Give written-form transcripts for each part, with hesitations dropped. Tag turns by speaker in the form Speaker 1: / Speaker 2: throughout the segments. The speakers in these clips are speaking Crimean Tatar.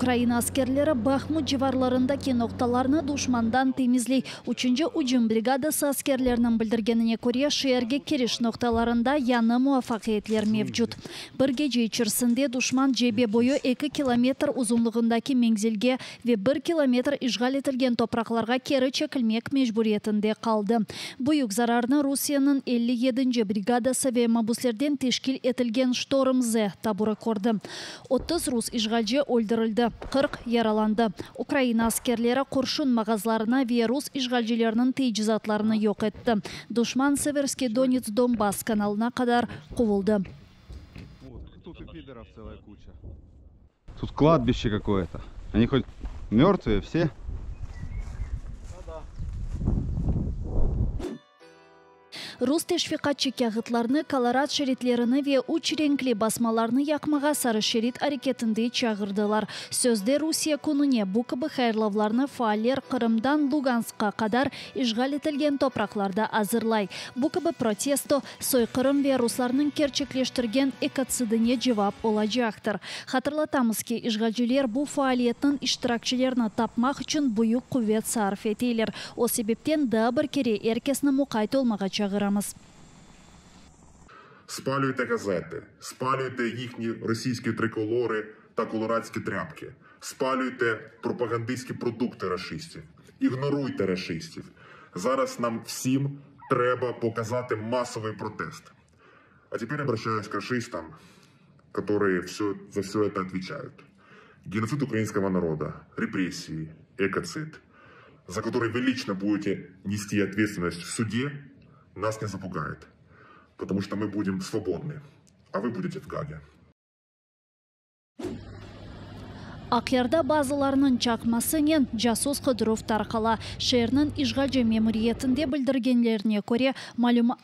Speaker 1: Ukraina askerleri Bahmut civarlarındaki noqtalarnı duşmandan temizley. Üçünci ücüm brigadası askerleriniñ bildirgenine köre, şeerge kiriş noqtalarında yañı muvafaqiyetler mevcut. Bir gece içersinde duşman cebe boyu eki kilometr uzunlığındaki menzilge ve bir kilometr işğal etilgen topraqlarğa keri çekilmek mecburiyetinde qaldı. Büyük zararnı Rusiyeniñ 57-nci brigadası ve mabuslerden teşkil etilgen Ştorm-Z taburı kördi. 30 rus işğalci öldürildi, 40 yaralandı. Ukraina askerleri qurşun mağazlarını ve rus işğalcileriniñ teicizatlarını yoq etti. Duşman Severskiy Donets-Donbass kanalına qadar quvuldı.
Speaker 2: Тут и пидоров целая куча. Тут кладбище какое-то. Они хоть мертвые все?
Speaker 1: Rus teşviqatçı kâğıtlarnı, kolorad şeritlerini ve üç renkli basmalarnı yaqmağa Sarı şerit areketinde çağırdılar. Sözde Rusiye kününe bu kibi hayırlavlarnı faaller Qırımdan Luganskqa qadar işğal etilgen topraqlarda azırlay. Bu kibi protesto, soyqırım ve ruslarnıñ kerçekleştirgen ekotsidine cevap olacaqtır. Hatırlatamız ki, işğalciler bu faaliyetniñ iştirakçilerini tapmaq içün büyük quvet sarf eteler. O sebepten daa bir kere er kesni muqayt olmağa çağıramız.
Speaker 3: Спалюйте газети, спалюйте їхні російські триколори та колорадські тряпки, спалюйте пропагандистські продукти рашистів, ігноруйте рашистів. Зараз нам всім треба показати масовий протест. А теперь обращаюсь к рашистам, которые все, за все это отвечают. Геноцид украинского народа, репрессии, экоцид, за который вы лично будете нести ответственность в суде, нас не запугает, потому что мы будем свободны, а вы будете в Гаге.
Speaker 1: Aqyarda bazılarınıñ çaqmasınen casus qıdıruv tarqala. Şeerniñ işğalci memuriyetinde bildirgenlerine köre, malüma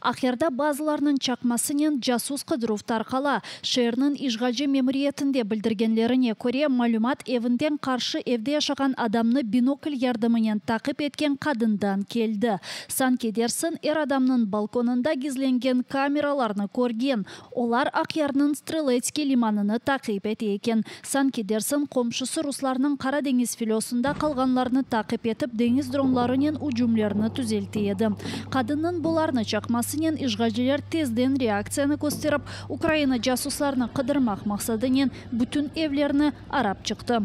Speaker 1: Aqyarda bazılarınıñ çaqmasınen casus qıdıruv tarqala. Şeerniñ işğalci memuriyetinde bildirgenlerine köre, malümat evinden qarşı evde yaşağan adamnı binokl yardımınen taqip etken qadından keldi. Sanki dersiñ, er adamnıñ balkonında gizlengen kameralarnı körgen. Olar Aqyarnıñ Streletskiy limanını taqip ete eken. Sanki dersiñ, qomşusı ruslarnıñ Qara deñiz filosında qalğanlarnı taqip etip, deñiz dronlarınen ücümlerini tüzelte edi. Qadınnıñ bularnı çaqmasınen işğalciler tezden reaktsiyanı kösterip, Ukraina casuslarını qıdırmaq maqsadınen bütün evlerni arap çıqtı.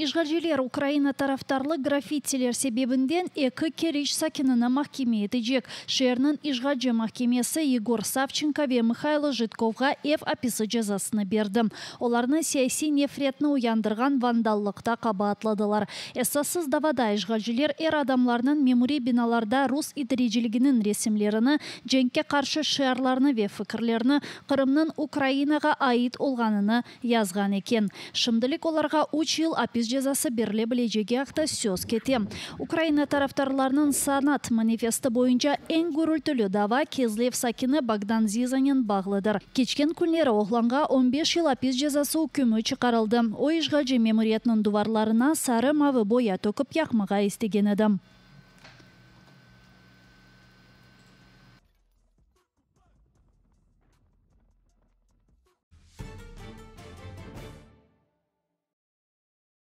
Speaker 1: İşğalciler Ukraina tarafdarlı graffitiler sebebinden eki Keriç sakinini mahkeme etecek. Şeerniñ işğalci mahkemesi Yegor Savçenko ve Mıhaylo Jitkovğa ev apisi cezasını berdi. Olarnı siyasiy nefretni uyandırğan vandallıqta qabaatladılar. Esassız davada işğalciler er adamlarnıñ memuriy binalarda rus idareciliginiñ resimlerini, cenkke qarşı şiarlarnı ve fikirlerni, Qırımnıñ Ukrainağa ait olğanını yazğan eken. Şimdilik olarğa üç yıl apis cezası berile bilecegi aqta söz kete. Ukraina tarafdarlarınıñ sanat manifesti boyunca eñ gürültüli dava Kezlev sakini Bogdan Zizanen bağlıdır. Keçken künleri oğlanğa on beş yıl apis cezası ükmü çıqarıldı. O, işğalci memuriyetniñ duvarlarına sarı-mavı boya tökip yaqmağa istegen edi.